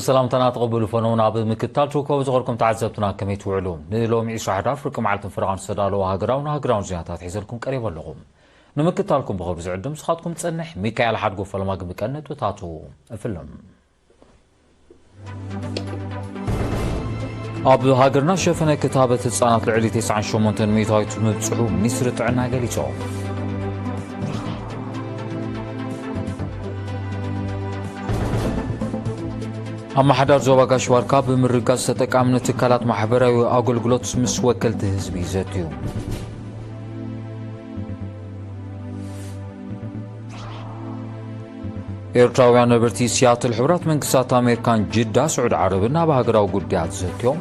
ሰላምታና ተቐበሉ ፈነውና። ኣብ ምክትታል ትርከቡ ዝኸርኩም ተዓዘብትና ከመይ ትውዕሉ? ንሎሚ ዕስራ ሕዳር ፍርቂ መዓልትን ፈረቓን ዝተዳለወ ሃገራውን ሃገራውን ዜናታት ሒዘልኩም ቀሪበ ኣለኹ። ንምክትታልኩም ብኽብሪ ዝዕድም ንስኻትኩም ዝጸንሕ ሚካኤል ሓድጎ። ፈለማ ግን ብቀንዲ ነጥብታቱ እፍልም። ኣብ ሃገርና ሸፈነ ክታበት ህጻናት ልዕሊ ተስዓን ሸሞንተን ሚእታዊት ምብጽሑ ሚኒስትሪ ጥዕና ገሊጹ። ኣመሓዳር ዞባ ጋሽ ባርካ ብምርጋጽ ተጠቃምነት ትካላት ማሕበራዊ ኣገልግሎት ምስ ወከልቲ ህዝቢ ዘትዩ። ኤርትራውያን ነበርቲ ሲያትል ሕቡራት መንግስታት ኣሜሪካን ጅዳ ስዑድ ዓረብን ኣብ ሃገራዊ ጉዳያት ዘትዮም።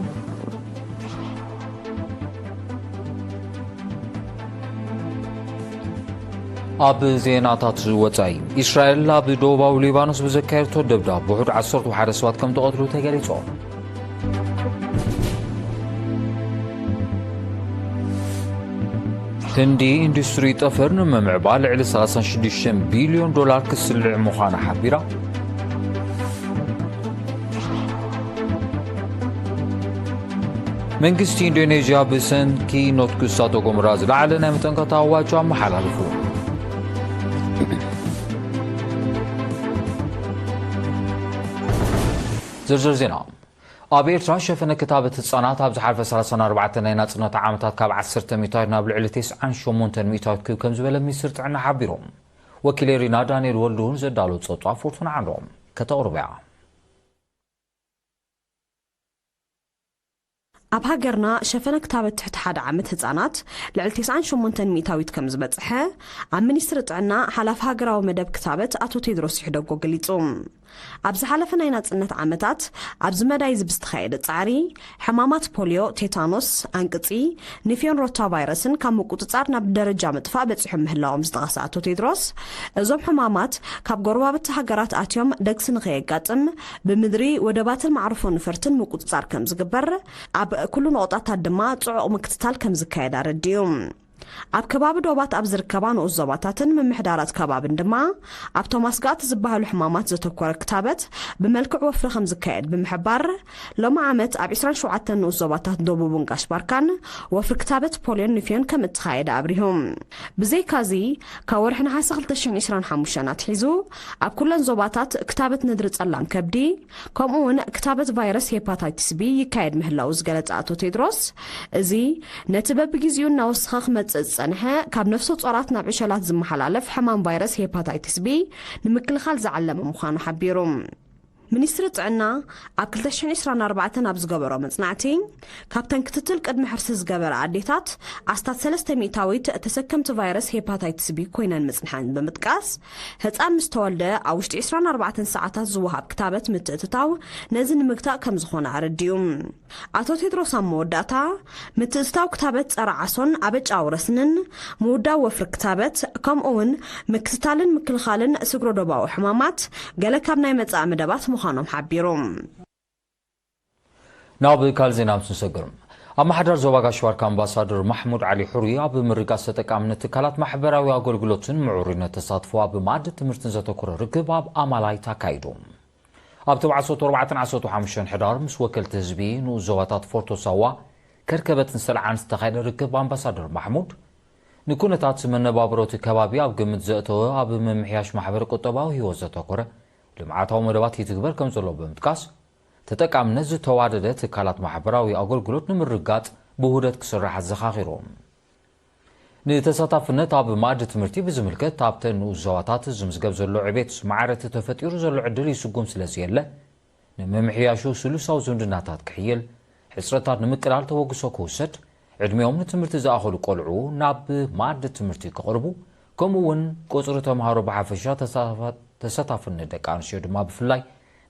ኣብ ዜናታት ወጻኢ፣ ኢስራኤል ኣብ ደቡባዊ ሊባኖስ ብዘካየድቶ ደብዳብ ውሑድ ዓሰርተ ሓደ ሰባት ከም ተቐትሉ ተገሊጾም። ህንዲ ኢንዱስትሪ ጠፈር ንምምዕባል ልዕሊ ሰላሳን ሽዱሽተን ቢልዮን ዶላር ክስልዕ ምዃና ሓቢራ። መንግስቲ ኢንዶኔዥያ ብሰንኪ ኖትኩ እሳተ ጎመራ ዝለዓለ ናይ መጠንቀቕታ ኣዋጅ ኣመሓላልፉ። ዝርዝር ዜና። ኣብ ኤርትራ ሸፈነ ክታበት ህጻናት ኣብ ዝሓለፈ ሰላሳን ኣርባዕተን ናይ ናጽነት ዓመታት ካብ ዓሰርተ ሚእታዊት ናብ ልዕሊ ተስዓን ሸሞንተን ሚእታዊት ክብ ከም ዝበለ ሚኒስትሪ ጥዕና ሓቢሩ። ወኪለይ ሪና ዳንኤል ወልድውን ዘዳሎ ጸብጻብ ፎርቱና ዓንዶም ከተቕርቦ እያ። ኣብ ሃገርና ሸፈነ ክታበት ትሕቲ ሓደ ዓመት ህጻናት ልዕሊ ተስዓን ሸሞንተን ሚእታዊት ከም ዝበጽሐ ኣብ ሚኒስትሪ ጥዕና ሓላፊ ሃገራዊ መደብ ክታበት ኣቶ ቴድሮስ ይሕደጎ ገሊጹ። ኣብ ዝሓለፈ ናይ ናጽነት ዓመታት ኣብዚ መዳይ እዚ ብዝተኻየደ ጻዕሪ፣ ሕማማት ፖልዮ፣ ቴታኖስ፣ ኣንቅጺ፣ ንፍዮን ሮታ ቫይረስን ካብ ምቁጽጻር ናብ ደረጃ ምጥፋእ በጺሖም ምህላዎም ዝጠቐሰ ኣቶ ቴድሮስ፣ እዞም ሕማማት ካብ ጎረባብቲ ሃገራት ኣትዮም ደግሲ ንኸየጋጥም ብምድሪ ወደባትን መዕርፎ ነፈርትን ምቁጽጻር ከም ዝግበር፣ ኣብ ኩሉ ነቑጣታት ድማ ጽዑቕ ምክትታል ከም ዝካየድ ኣረዲኡ። ኣብ ከባቢ ዶባት ኣብ ዝርከባ ንኡስ ዞባታትን ምምሕዳራት ከባብን ድማ ኣብቶም ኣስጋእቲ ዝበሃሉ ሕማማት ዘተኮረ ክታበት ብመልክዕ ወፍሪ ከም ዝካየድ ብምሕባር፣ ሎሚ ዓመት ኣብ ዕስራን ሸውዓተን ንኡስ ዞባታት ደቡብን ጋሽ ባርካን ወፍሪ ክታበት ፖልዮን ንፍዮን ከም እተኻየደ ኣብሪሁ። ብዘይካዚ፣ ካብ ወርሒ ነሓሰ ክልተ ሽሕን ዕስራን ሓሙሽተን ኣትሒዙ ኣብ ኩለን ዞባታት ክታበት ነድሪ ጸላም ከብዲ፣ ከምኡ እውን ክታበት ቫይረስ ሄፓታይቲስ ቢ ይካየድ ምህላዉ ዝገለጸ ኣቶ ቴድሮስ፣ እዚ ነቲ በብግዜኡ እናወሰኸ ክመጽእ ዝጸንሐ ካብ ነፍሰ ጾራት ናብ ዕሸላት ዝመሓላለፍ ሕማም ቫይረስ ሄፓታይቲስ ቢ ንምክልኻል ዝዓለመ ምዃኑ ሓቢሩ። ሚኒስትሪ ጥዕና ኣብ ክልተ ሽሕን ዕስራን ኣርባዕተን ኣብ ዝገበሮ መጽናዕቲ፣ ካብተን ክትትል ቅድሚ ሕርሲ ዝገበራ ኣዴታት ኣስታት ሰለስተ ሚእታዊት ተሰከምቲ ቫይረስ ሄፓታይትስ ቢ ኮይነን ምጽንሐን ብምጥቃስ፣ ህጻን ምስ ተወልደ ኣብ ውሽጢ ዕስራን ኣርባዕተን ሰዓታት ዝወሃብ ክታበት ምትእትታው ነዚ ንምግታእ ከም ዝኾነ ኣረዲኡ። ኣቶ ቴድሮስ ኣብ መወዳእታ፣ ምትእትታው ክታበት ጸረ ዓሶን ኣበጫ ኣውረስንን፣ ምውዳብ ወፍሪ ክታበት፣ ከምኡ እውን ምክትታልን ምክልኻልን ስግረ ዶባዊ ሕማማት ገለ ካብ ናይ መጻኢ መደባት ምዃኖም ሓቢሩ። ናብ ካልእ ዜና ምስ ንሰግር፣ ኣመሓዳር ዞባ ጋሽ ባርካ ኣምባሳደር ማሕሙድ ዓሊ ሑሪ ኣብ ምርጋጽ ተጠቃምነት ትካላት ማሕበራዊ ኣገልግሎትን ምዕሩይነት ተሳትፎ ኣብ መኣዲ ትምህርትን ዘተኮረ ርክብ ኣብ ኣማላይት ኣካይዱ። ኣብ ተባዕ ዓሰርተ ኣርባዕተን ዓሰርተ ሓሙሽተን ሕዳር ምስ ወከልቲ ህዝቢ ንኡስ ዞባታት ፎርቶ ሳዋ፣ ከርከበትን ሰልዓን ዝተኻየደ ርክብ ኣምባሳደር ማሕሙድ፣ ንኩነታት መነባብሮ እቲ ከባቢ ኣብ ግምት ዘእተወ ኣብ ምምሕያሽ ማሕበረ ቁጠባዊ ህይወት ዘተኮረ ልምዓታዊ መደባት ይትግበር ከም ዘሎ ብምጥቃስ፣ ተጠቃምነት ዝተዋደደ ትካላት ማሕበራዊ ኣገልግሎት ንምርጋጽ ብውህደት ክስራሕ ኣዘኻኺሩ። ንተሳታፍነት ኣብ መኣዲ ትምህርቲ ብዝምልከት ኣብተን ንኡስ ዞባታት ዝምዝገብ ዘሎ ዕቤት ማዕረ እቲ ተፈጢሩ ዘሎ ዕድል ይስጉም ስለ ዘየለ፣ ንምምሕያሹ ስሉሳዊ ዝምድናታት ክሕይል፣ ሕጽረታት ንምቅላል ተበግሶ ክውሰድ፣ ዕድሚኦም ንትምህርቲ ዝኣኸሉ ቆልዑ ናብ መኣዲ ትምህርቲ ክቐርቡ፣ ከምኡ እውን ቁጽሪ ተምሃሮ ብሓፈሻ ተሳታፋ-፣ ተሳታፍነት ደቂ ኣንስትዮ ድማ ብፍላይ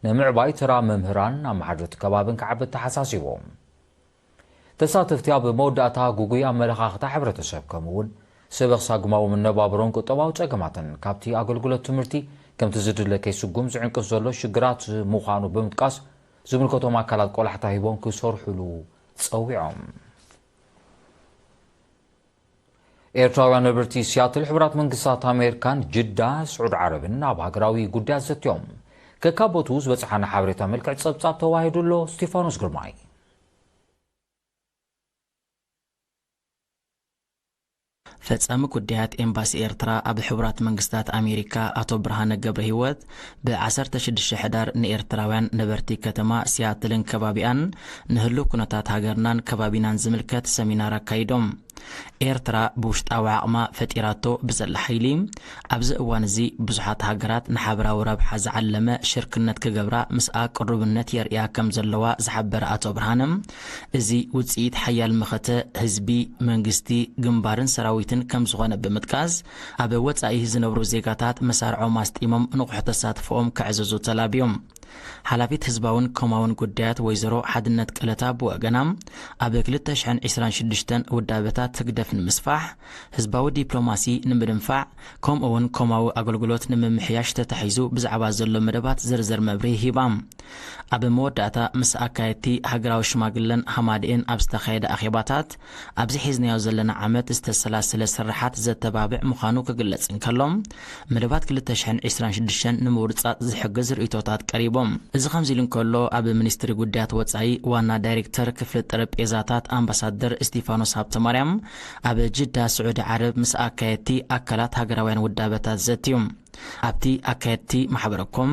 ንምዕባይ ተራ መምህራን ኣመሓደርቲ ከባብን ክዓቢ ተሓሳሲቦም። ተሳተፍቲ ኣብ መወዳእታ ግጉይ ኣመለኻኽታ ሕብረተሰብ ከምኡ እውን ሰበኽ ሳግማዊ መነባብሮን ቁጠባዊ ጸገማትን ካብቲ ኣገልግሎት ትምህርቲ ከምቲ ዝድለ ከይስጉም ዝዕንቅፍ ዘሎ ሽግራት ምዃኑ ብምጥቃስ ዝምልከቶም ኣካላት ቆላሕታ ሂቦም ክሰርሑሉ ጸዊዖም። ኤርትራውያን ነበርቲ ሲያትል ሕቡራት መንግስታት ኣሜሪካን ጅዳ ስዑድ ዓረብን ኣብ ሃገራዊ ጉዳያት ዘትዮም። ከካቦቱ ዝበጽሓና ሓበሬታ መልክዕ ጸብጻብ ተዋሂዱ ኣሎ። ስቲፋኖስ ግርማይ። ፈጻሚ ጉዳያት ኤምባሲ ኤርትራ ኣብ ሕቡራት መንግስታት ኣሜሪካ ኣቶ ብርሃነ ገብረ ህይወት ብ16 ሕዳር ንኤርትራውያን ነበርቲ ከተማ ሲያትልን ከባቢኣን ንህሉው ኩነታት ሃገርናን ከባቢናን ዝምልከት ሰሚናር ኣካይዶም። ኤርትራ ብውሽጣዊ ዓቕማ ፈጢራቶ ብዘላ ሓይሊ፣ ኣብዚ እዋን እዚ ብዙሓት ሃገራት ንሓበራዊ ረብሓ ዝዓለመ ሽርክነት ክገብራ ምስኣ ቅሩብነት የርእያ ከም ዘለዋ ዝሓበረ ኣቶ ብርሃነ፣ እዚ ውጽኢት ሓያል መኸተ ህዝቢ፣ መንግስቲ፣ ግንባርን ሰራዊትን ከም ዝኾነ ብምጥቃስ፣ ኣብ ወጻኢ ዝነብሩ ዜጋታት መሳርዖም ኣስጢሞም ንቑሕ ተሳትፎኦም ከዕዘዙ ተላብዮም። ሓላፊት ህዝባውን ኮማውን ጉዳያት ወይዘሮ ሓድነት ቀለታ ብወገና፣ ኣብ ክልተ ሽሕን ዕስራን ሽዱሽተን ውዳበታት ህግደፍ ንምስፋሕ፣ ህዝባዊ ዲፕሎማሲ ንምድንፋዕ፣ ከምኡ እውን ኮማዊ ኣገልግሎት ንምምሕያሽ ተታሒዙ ብዛዕባ ዘሎ መደባት ዝርዝር መብርሂ ሂባ። ኣብ መወዳእታ ምስ ኣካየድቲ ሃገራዊ ሽማግለን ሃማድኤን ኣብ ዝተኻየደ ኣኼባታት፣ ኣብዚ ሒዝናዮ ዘለና ዓመት ዝተሰላሰለ ስርሓት ዘተባብዕ ምዃኑ ክግለጽ እንከሎ፣ መደባት ክልተ ሽሕን ዕስራን ሽዱሽተን ንምውርጻጽ ዝሕግዝ ርእይቶታት ቀሪቦም። እዚ ከምዚ ኢሉ እንከሎ፣ ኣብ ሚኒስትሪ ጉዳያት ወጻኢ ዋና ዳይሬክተር ክፍሊ ጠረጴዛታት ኣምባሳደር እስቲፋኖስ ሃብተማርያም ኣብ ጅዳ ስዑዲ ዓረብ ምስ ኣካየድቲ ኣካላት ሃገራውያን ውዳበታት ዘትዩ። ኣብቲ ኣካየድቲ ማሕበረኮም፣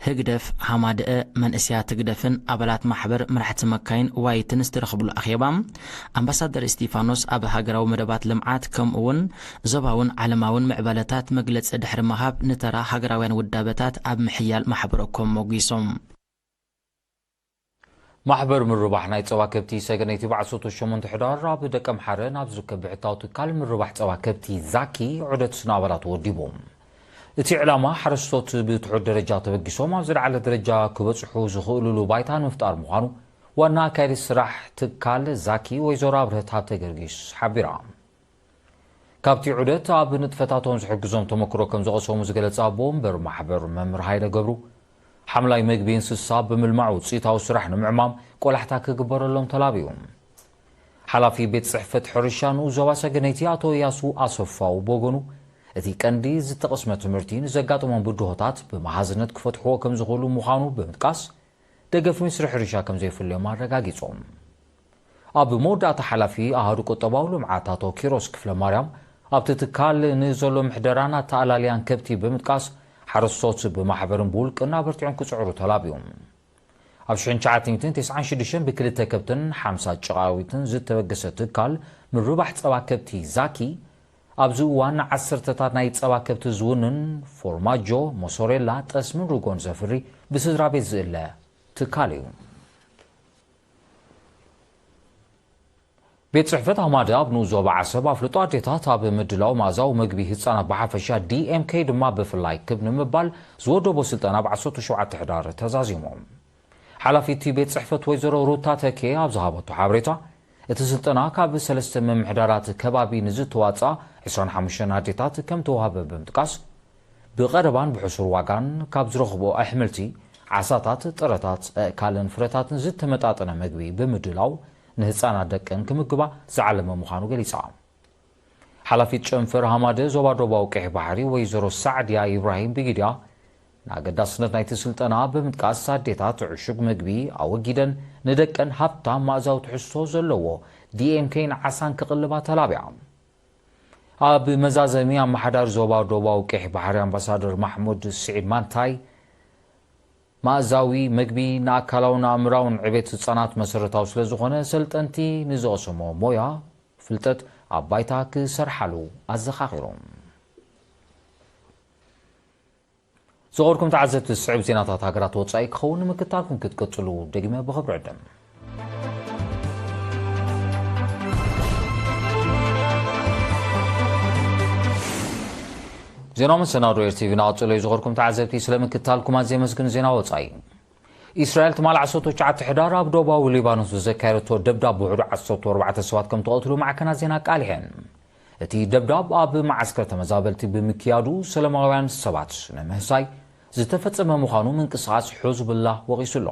ህግደፍ፣ ሃማደአ፣ መንእስያት ህግደፍን ኣባላት ማሕበር መራሕቲ መካይን ዋይትን ዝተረኽብሉ ኣኼባ፣ ኣምባሳደር እስቲፋኖስ ኣብ ሃገራዊ መደባት ልምዓት ከምኡ እውን ዞባውን ዓለማውን ምዕባለታት መግለጺ ድሕሪ ምሃብ፣ ንተራ ሃገራውያን ውዳበታት ኣብ ምሕያል ማሕበረኮም ሞጒሶም። ማሕበር ምርባሕ ናይ ጸባ ከብቲ ሰገነይቲ ብ18 ሕዳር ኣብ ደቀምሓረ ናብ ዝርከብ ብሕታዊ ትካል ምርባሕ ጸባ ከብቲ ዛኪ ዑደት ንኣባላቱ ወዲቡ። እቲ ዕላማ ሓረስቶት ብትሑት ደረጃ ተበጊሶም ኣብ ዝለዓለ ደረጃ ክበጽሑ ዝኽእሉሉ ባይታ ንምፍጣር ምዃኑ ዋና ኣካያዲት ስራሕ ትካል ዛኪ ወይዘሮ ኣብርህት ሃብተ ጊዮርጊስ ሓቢራ። ካብቲ ዑደት ኣብ ንጥፈታቶም ዝሕግዞም ተመክሮ ከም ዝቐሰሙ ዝገለጸ ኣቦ ወንበር ማሕበር መምህር ሃይለ ገብሩ፣ ሓምላይ መግቢ እንስሳ ብምልማዕ ውጽኢታዊ ስራሕ ንምዕማም ቆላሕታ ክግበረሎም ተላብዩ። ሓላፊ ቤት ጽሕፈት ሕርሻ ንኡስ ዞባ ሰገነይቲ ኣቶ እያሱ ኣሰፋው ብወገኑ፣ እቲ ቀንዲ ዝተቐስመ ትምህርቲ ንዘጋጥሞም ብድሆታት ብመሃዝነት ክፈትሕዎ ከም ዝኽእሉ ምዃኑ ብምጥቃስ፣ ደገፍ ሚኒስትሪ ሕርሻ ከም ዘየፍልዮም ኣረጋጊጾም። ኣብ መወዳእታ ሓላፊ ኣሃዱ ቁጠባዊ ልምዓት ኣቶ ኪሮስ ክፍለ ማርያም፣ ኣብቲ ትካል ንዘሎ ምሕደራን ኣተኣላልያን ከብቲ ብምጥቃስ፣ ሓረስቶት ብማሕበርን ብውልቅን ኣበርቲዖም ክጽዕሩ ተላብዮም። ኣብ ሽሕን ትሽዓተ ሚእትን ተስዓን ሽዱሽተን ብክልተ ከብትን ሓምሳ ጭቓዊትን ዝተበገሰ ትካል ምርባሕ ጸባ ከብቲ ዛኪ፣ ኣብዚ እዋን ዓሰርተታት ናይ ጸባ ከብቲ ዝውንን፣ ፎርማጆ፣ ሞሶሬላ፣ ጠስምን ርጎን ዘፍሪ ብስድራ ቤት ዝእለ ትካል እዩ። ቤት ጽሕፈት ኣማደ ኣብ ንኡስ ዞባ ዓሰብ ኣፍልጦ ኣዴታት ኣብ ምድላው ማእዛዊ መግቢ ህጻናት ብሓፈሻ ዲኤምኬ ድማ ብፍላይ ክብ ንምባል ዝወደቦ ስልጠና ብ17 ሕዳር ተዛዚሙ። ሓላፊት ቤት ጽሕፈት ወይዘሮ ሩታ ተኬ ኣብ ዝሃበቶ ሓበሬታ፣ እቲ ስልጠና ካብ ሰለስተ ምምሕዳራት ከባቢ ንዝተዋጽኣ ዕስራን ሓሙሽተን ኣዴታት ከም ተዋህበ ብምጥቃስ፣ ብቐረባን ብሕሱር ዋጋን ካብ ዝረኽቦ ኣሕምልቲ፣ ዓሳታት፣ ጥረታት፣ ኣእካልን ፍረታትን ዝተመጣጠነ መግቢ ብምድላው ንህጻናት ደቀን ክምግባ ዝዓለመ ምዃኑ ገሊጻ። ሓላፊት ጨንፈር ሃማደ ዞባ ደቡባዊ ቀይሕ ባሕሪ ወይዘሮ ሳዕድያ ኢብራሂም ብጊድያ፣ ንኣገዳስነት ናይቲ ስልጠና ብምጥቃስ፣ ኣዴታት ዕሹግ መግቢ ኣወጊደን ንደቀን ሃብታም ማእዛዊ ትሕዝቶ ዘለዎ ዲኤምኬን ዓሳን ክቕልባ ተላብያ። ኣብ መዛዘሚ፣ ኣመሓዳሪ ዞባ ደቡባዊ ቀይሕ ባሕሪ ኣምባሳደር ማሕሙድ ስዒድ ማንታይ፣ ማእዛዊ መግቢ ንኣካላውን ኣእምራውን ዕቤት ህጻናት መሰረታዊ ስለ ዝኾነ፣ ሰልጠንቲ ንዝቐሰሞ ሞያ ፍልጠት ኣብ ባይታ ክሰርሓሉ ኣዘኻኺሮም። ዝኸበርኩም ተዓዘብቲ፣ ዝስዕብ ዜናታት ሃገራት ወጻኢ ክኸውን ንምክታልኩም ክትቅጽሉ ደጊመ ብኽብሪ ዕድም። ዜና መሰናዶ ኤር ቲቪ ናቐጸሎ እዩ። ዝኸበርኩም ተዓዘብቲ፣ ስለ ምክታልኩም ኣዝየ የመስግን። ዜና ወጻኢ። እስራኤል ትማሊ ዓሰርተ ትሽዓተ ሕዳር ኣብ ደቡባዊ ሊባኖስ ብዘካየደቶ ደብዳብ ውሕዱ ዓሰርተ ኣርባዕተ ሰባት ከም ተቐትሉ ማዕከናት ዜና ኣቃሊሐን። እቲ ደብዳብ ኣብ መዓስከር ተመዛበልቲ ብምክያዱ ሰላማውያን ሰባት ንምህሳይ ዝተፈጸመ ምዃኑ ምንቅስቓስ ሑዝቡላህ ወቒሱ ኣሎ።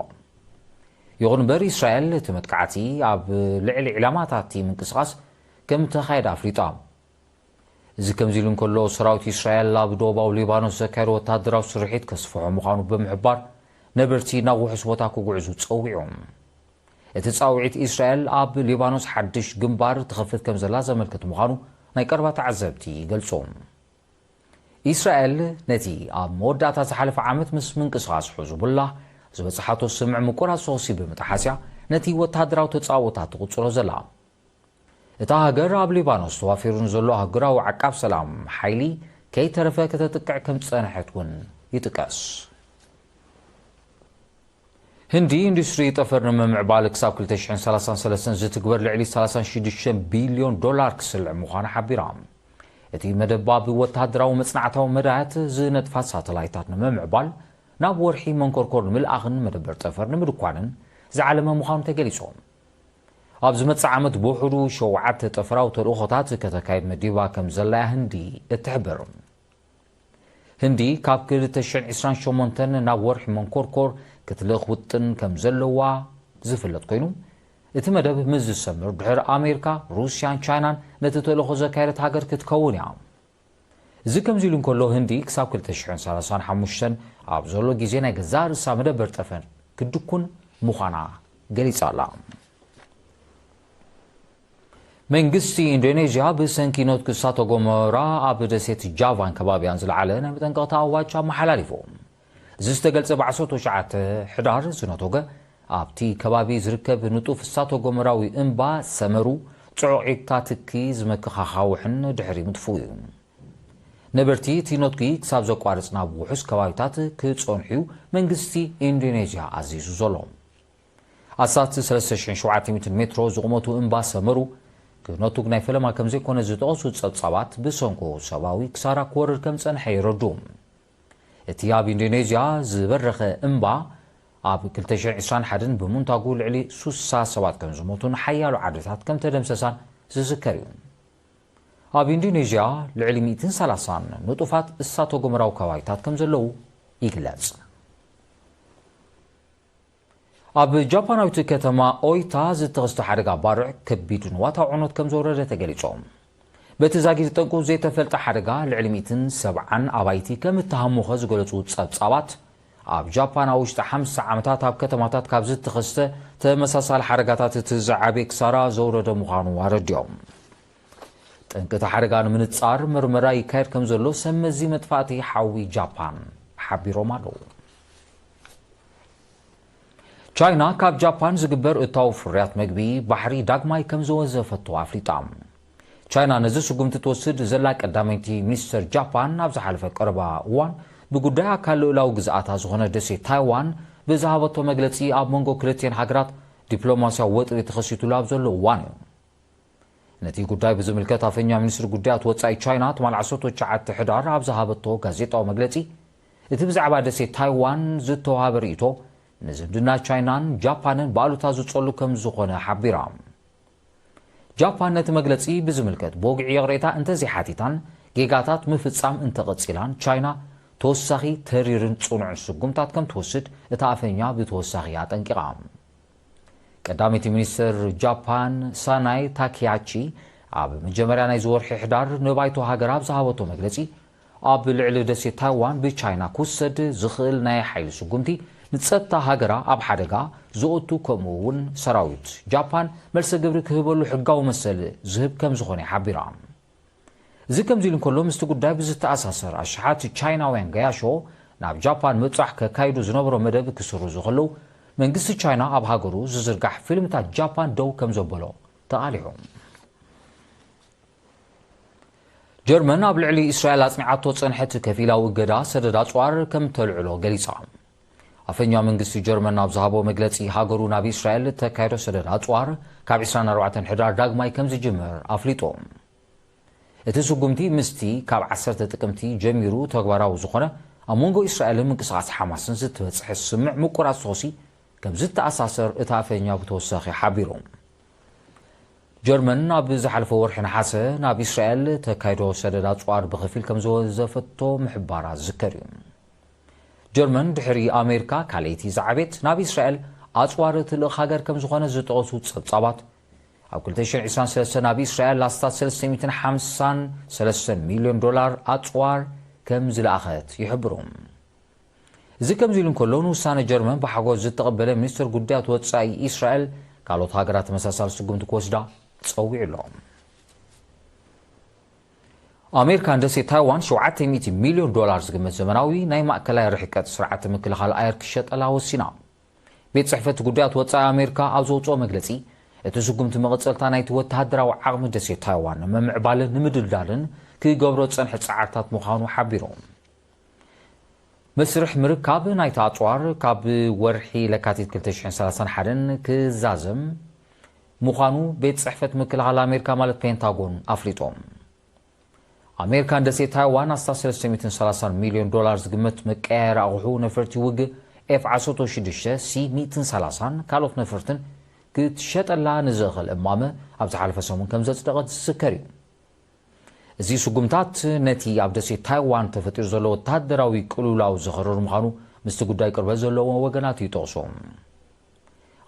ይኹን እምበር፣ እስራኤል እቲ መጥቃዕቲ ኣብ ልዕሊ ዒላማታት እቲ ምንቅስቓስ ከም እተኻየደ ኣፍሊጣ። እዚ ከምዚ ኢሉ እንከሎ፣ ሰራዊት እስራኤል ኣብ ደቡባዊ ሊባኖስ ዘካየዶ ወተሃደራዊ ስርሒት ከስፍሖ ምዃኑ ብምሕባር፣ ነበርቲ ናብ ውሑስ ቦታ ክጉዕዙ ጸዊዑ። እቲ ጻውዒት፣ እስራኤል ኣብ ሊባኖስ ሓድሽ ግንባር ትኸፍት ከም ዘላ ዘመልክት ምዃኑ ናይ ቀረባ ተዓዘብቲ ይገልጹ። እስራኤል ነቲ ኣብ መወዳእታ ዝሓለፈ ዓመት ምስ ምንቅስቓስ ሕዝቡላህ ዝበጽሓቶ ስምምዕ ምቁራጽ ተኹሲ ብምጥሓስ እያ ነቲ ወተሃደራዊ ተጻብኦታት ትቕጽሎ ዘላ። እታ ሃገር ኣብ ሊባኖስ ተዋፊሩ ንዘሎ ኣህጉራዊ ዓቃብ ሰላም ሓይሊ ከይተረፈ ከተጥቅዕ ከም ዝጸንሐት እውን ይጥቀስ። ህንዲ ኢንዱስትሪ ጠፈር ንምምዕባል ክሳብ ክልተ ሽሕን ሰላሳን ሰለስተን ዝትግበር ልዕሊ ሰላሳን ሽዱሽተን ቢልዮን ዶላር ክስልዕ ምዃኑ ሓቢራ። እቲ መደብ ኣብ ወተሃደራዊ መጽናዕታዊ መዳያት ዝነጥፋ ሳተላይታት ንምምዕባል፣ ናብ ወርሒ መንኮርኮር ንምልኣኽን መደበር ጠፈር ንምድኳንን ዝዓለመ ምዃኑ ተገሊጹ። ኣብ ዝመጽእ ዓመት ብውሕዱ ሸውዓተ ጠፈራዊ ተልእኾታት ከተካይድ መዲባ ከም ዘላ እያ ህንዲ እትሕብር። ህንዲ ካብ ክልተ ሽሕን ዕስራን ሸሞንተን ናብ ወርሒ መንኮርኮር ክትልእኽ ውጥን ከም ዘለዋ ዝፍለጥ ኮይኑ፣ እቲ መደብ ምስ ዝሰምር ድሕር ኣሜሪካ፣ ሩስያን ቻይናን ነቲ ተልእኾ ዘካየደት ሃገር ክትከውን እያ። እዚ ከምዚ ኢሉ እንከሎ፣ ህንዲ ክሳብ ክልተ ሽሕን ሰላሳን ሓሙሽተን ኣብ ዘሎ ግዜ ናይ ገዛእ ርእሳ መደበር ጠፈር ክትድኩን ምዃና ገሊጻ ኣላ። መንግስቲ ኢንዶኔዥያ ብሰንኪ ኖትጉ እሳተ ጎመራ ኣብ ደሴት ጃቫን ከባቢያን ዝለዓለ ናይ መጠንቀቕታ ኣዋጅ ኣመሓላሊፉ። እዚ ዝተገልጸ ብዓሰርተ ትሽዓተ ሕዳር ዝነቶገ ኣብቲ ከባቢ ዝርከብ ንጡፍ እሳተ ጎመራዊ እምባ ሰመሩ ጽዑቕ ዒግታ ትኪ ዝመክኻኻውሕን ድሕሪ ምጥፍኡ እዩ። ነበርቲ እቲ ኖትጊ ክሳብ ዘቋርጽ ናብ ውሑስ ከባቢታት ክጸንሑ እዩ መንግስቲ ኢንዶኔዥያ ኣዚዙ ዘሎ። ኣስታት ሰለስተ ሽሕን ሸውዓተ ሚእትን ሜትሮ ዝቑመቱ እምባ ሰመሩ ክነቱግ ናይ ፈለማ ከም ዘይኮነ ዝጠቐሱ ጸብጻባት ብሰንኮ ሰብኣዊ ክሳራ ክወርድ ከም ጸንሐ የረዱ። እቲ ኣብ ኢንዶኔዥያ ዝበረኸ እምባ ኣብ ክልተ ሽሕን ዕስራን ሓደን ብሙንታጉ ልዕሊ ሱሳ ሰባት ከም ዝሞቱን ሓያሎ ዓድታት ከም ተደምሰሳን ዝዝከር እዩ። ኣብ ኢንዶኔዥያ ልዕሊ ሚእትን ሰላሳን ንጡፋት እሳተ ጎመራዊ ከባቢታት ከም ዘለዉ ይግለጽ። ኣብ ጃፓናዊት ከተማ ኦይታ ዝተኸስተ ሓደጋ ባርዕ ከቢድ ንዋታዊ ዕኖት ከም ዘውረደ ተገሊጹ። በቲ ዛጊት ጠንቁ ዘይተፈልጠ ሓደጋ ልዕሊ ሚእትን ሰብዓን ኣባይቲ ከም እተሃሞኸ ዝገለጹ ጸብጻባት፣ ኣብ ጃፓን ኣብ ውሽጢ ሓምሳ ዓመታት ኣብ ከተማታት ካብ ዝተኸስተ ተመሳሳሊ ሓደጋታት እቲ ዝዓበየ ክሳራ ዘውረደ ምዃኑ ኣረዲኦም። ጠንቂ እቲ ሓደጋ ንምንጻር መርመራ ይካየድ ከም ዘሎ ሰብ መዚ መጥፋእቲ ሓዊ ጃፓን ሓቢሮም ኣለዉ። ቻይና ካብ ጃፓን ዝግበር እታው ፍርያት መግቢ ባሕሪ ዳግማይ ከም ዝወዘፈቶ ኣፍሊጣ። ቻይና ነዚ ስጉምቲ ትወስድ ዘላ ቀዳመይቲ ሚኒስተር ጃፓን ኣብ ዝሓለፈ ቀረባ እዋን ብጉዳይ ኣካል ልኡላዊ ግዝኣታ ዝኾነ ደሴት ታይዋን ብዝሃበቶ መግለጺ ኣብ መንጎ ክልቲኤን ሃገራት ዲፕሎማስያዊ ወጥሪ ተኸሲቱሉ ኣብ ዘሎ እዋን እዩ። ነቲ ጉዳይ ብዝምልከት ኣፈኛ ሚኒስትሪ ጉዳያት ወጻኢ ቻይና ትማል ዓሰርተ ትሽዓተ ሕዳር ኣብ ዝሃበቶ ጋዜጣዊ መግለጺ፣ እቲ ብዛዕባ ደሴት ታይዋን ዝተዋሃበ ርእይቶ ንዝምድና ቻይናን ጃፓንን ብኣሉታ ዝጸሉ ከም ዝኾነ ሓቢራ። ጃፓን ነቲ መግለጺ ብዝምልከት ብወግዒ ይቕሬታ እንተዘይሓቲታን ጌጋታት ምፍጻም እንተቐጺላን ቻይና ተወሳኺ ተሪርን ጽኑዕን ስጉምታት ከም ትወስድ እታ ኣፈኛ ብተወሳኺ ኣጠንቂቓ። ቀዳመይቲ ሚኒስትር ጃፓን ሳናይ ታኪያቺ ኣብ መጀመርያ ናይዚ ወርሒ ሕዳር ንባይቶ ሃገር ኣብ ዝሃበቶ መግለጺ፣ ኣብ ልዕሊ ደሴት ታይዋን ብቻይና ክውሰድ ዝኽእል ናይ ሓይሊ ስጉምቲ ንጸጥታ ሃገራ ኣብ ሓደጋ ዘእቱ፣ ከምኡ እውን ሰራዊት ጃፓን መልሰ ግብሪ ክህበሉ ሕጋዊ መሰል ዝህብ ከም ዝኾነ ሓቢራ። እዚ ከምዚ ኢሉ እንከሎ፣ ምስቲ ጉዳይ ብዝተኣሳሰር፣ ኣሽሓት ቻይናውያን ገያሾ ናብ ጃፓን ምብጻሕ ከካይዱ ዝነበሮ መደብ ክስርዙ ከለዉ፣ መንግስቲ ቻይና ኣብ ሃገሩ ዝዝርጋሕ ፊልምታት ጃፓን ደው ከም ዘበሎ ተቓሊሑ። ጀርመን ኣብ ልዕሊ እስራኤል ኣጽኒዓቶ ዝጸንሐት ከፊላዊ እገዳ ሰደድ ኣጽዋር ከም ተልዕሎ ገሊጻ። ኣፈኛ መንግስቲ ጀርመን ኣብ ዝሃቦ መግለጺ፣ ሃገሩ ናብ እስራኤል እተካየዶ ሰደድ ኣጽዋር ካብ ዕስራን ኣርባዕተን ሕዳር ዳግማይ ከም ዝጅምር ኣፍሊጡ። እቲ ስጉምቲ ምስቲ ካብ ዓሰርተ ጥቅምቲ ጀሚሩ ተግባራዊ ዝኾነ ኣብ መንጎ እስራኤልን ምንቅስቓስ ሓማስን ዝተበጽሐ ስምምዕ ምቁራጽ ተኹሲ ከም ዝተኣሳሰር እቲ ኣፈኛ ብተወሳኺ ሓቢሩ። ጀርመን ኣብ ዝሓለፈ ወርሒ ነሓሰ ናብ እስራኤል ተካይዶ ሰደድ ኣጽዋር ብኸፊል ከም ዝወዘፈቶ ምሕባራ ዝዝከር እዩ። ጀርመን ድሕሪ ኣሜሪካ ካልኣይቲ ዝዓበየት ናብ እስራኤል ኣጽዋር ትልእኽ ሃገር ከም ዝኾነ ዝጠቐሱ ጸብጻባት፣ ኣብ ክልተ ሽሕን ዕስራን ሰለስተን ናብ እስራኤል ኣስታት ሰለስተ ሚእትን ሓምሳን ሰለስተን ሚልዮን ዶላር ኣጽዋር ከም ዝለኣኸት ይሕብሩ። እዚ ከምዚ ኢሉ እንከሎ፣ ንውሳነ ጀርመን ብሓጎስ ዝተቐበለ ሚኒስትር ጉዳያት ወጻኢ እስራኤል፣ ካልኦት ሃገራት ተመሳሳሊ ስጉምቲ ክወስዳ ጸዊዑ ኣሎ። ኣሜሪካ ንደሴት ታይዋን ሸውዓተ ሚእቲ ሚልዮን ዶላር ዝግመት ዘመናዊ ናይ ማእከላይ ርሕቀት ስርዓተ ምክልኻል ኣየር ክሸጠላ ወሲና። ቤት ጽሕፈት ጉዳያት ወጻኢ ኣሜሪካ ኣብ ዘውጽኦ መግለጺ፣ እቲ ስጉምቲ መቐጸልታ ናይቲ ወተሃደራዊ ዓቕሚ ደሴት ታይዋን ንምምዕባልን ንምድልዳልን ክገብሮ ዝጸንሐ ጻዕርታት ምዃኑ ሓቢሩ። መስርሕ ምርካብ ናይቲ ኣጽዋር ካብ ወርሒ ለካቲት ክልተ ሽሕን ሰላሳን ሓደን ክዛዘም ምዃኑ ቤት ጽሕፈት ምክልኻል ኣሜሪካ ማለት ፔንታጎን ኣፍሊጡ። ኣሜሪካ ንደሴት ታይዋን ኣስታት ሰለስተ ሚእትን ሰላሳን ሚልዮን ዶላር ዝግመት መቀያየሪ ኣቑሑ፣ ነፈርቲ ውግእ ኤፍ ዓሰርተ ሽዱሽተ ሲ ሚእትን ሰላሳን ካልኦት ነፈርትን ክትሸጠላ ንዝኽእል እማመ ኣብ ዝሓለፈ ሰሙን ከም ዘጽደቐት ዝዝከር እዩ። እዚ ስጉምታት ነቲ ኣብ ደሴት ታይዋን ተፈጢሩ ዘሎ ወተሃደራዊ ቅልውላው ዘኸርር ምዃኑ ምስቲ ጉዳይ ቅርበት ዘለዎም ወገናት ይጠቕሱ።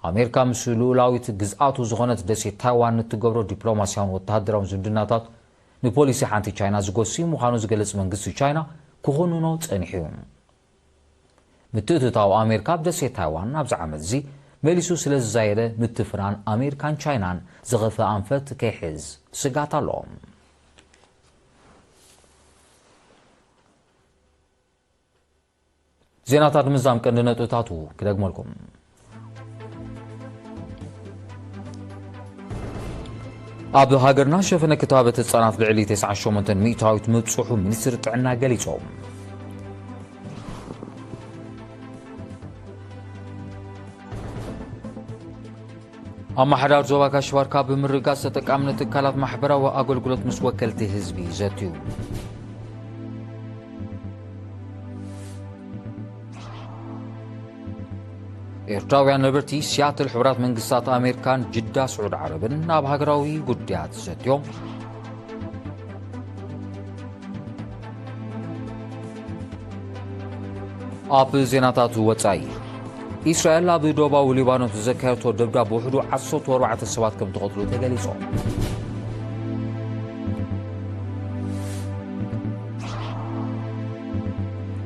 ኣሜሪካ ምስ ልኡላዊት ግዝኣቱ ዝኾነት ደሴት ታይዋን እትገብሮ ዲፕሎማስያውን ወተሃደራውን ዝምድናታት ንፖሊሲ ሓንቲ ቻይና ዝጎሲ ምዃኑ ዝገልጽ መንግስቲ ቻይና ክኹንኖ ጸኒሑ እዩ። ምትእትታው ኣሜሪካ ኣብ ደሴት ታይዋን ኣብዚ ዓመት እዚ መሊሱ ስለ ዝዛየደ፣ ምትፍናን ኣሜሪካን ቻይናን ዝኸፍአ ኣንፈት ከይሕዝ ስጋት ኣሎ። ዜናታት ምዛም ቀንዲ ነጥብታቱ ክደግመልኩም። ኣብ ሃገርና ሸፈነ ክታበት ህጻናት ልዕሊ ተስዓን ሸሞንተን ሚእታዊት ምብጽሑ ሚኒስትሪ ጥዕና ገሊጾም። ኣመሓዳር ዞባ ካሽባርካ ብምርግጋጽ ተጠቃምነት ትካላት ማሕበራዊ ኣገልግሎት ምስ ወከልቲ ህዝቢ ዘትዩ። ኤርትራውያን ነበርቲ ሲያትል ሕቡራት መንግስታት ኣሜሪካን ጅዳ ስዑድ ዓረብን ናብ ሃገራዊ ጉዳያት ዘትዮም። ኣብ ዜናታት ወጻኢ፣ ኢስራኤል ኣብ ደቡባዊ ሊባኖስ ብዘካየደቶ ደብዳብ ብውሕዱ ዓሰርተ ኣርባዕተ ሰባት ከም ተቐትሉ ተገሊጾም።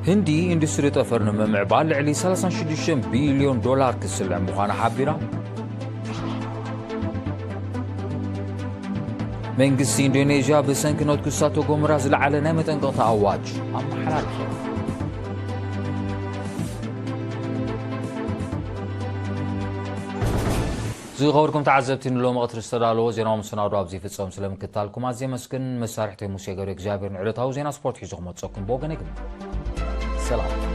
ህንዲ ኢንዱስትሪ ጠፈር ንምምዕባል ልዕሊ ሰላሳን ሽዱሽተን ቢልዮን ዶላር ክስልዕ ምዃና ሓቢራ። መንግስቲ ኢንዶኔዥያ ብሰንኪ ነትጉ እሳተ ጎመራ ዝለዓለ ናይ መጠንቀቕታ ኣዋጅ ኣመሓላልፈ። ዝኸበርኩም ተዓዘብቲ፣ ንሎሚ ቀትሪ ዝተዳለወ ዜናዊ መሰናዶ ኣብዚ ይፍጸም። ስለ ምክታልኩም ኣዝየ የመስግን። መሳርሕተይ ሙሴ ገብረ እግዚኣብሔር ንዕለታዊ ዜና ስፖርት ሒዙ ክመጸኩም ብወገነይ ግብር። ሰላም።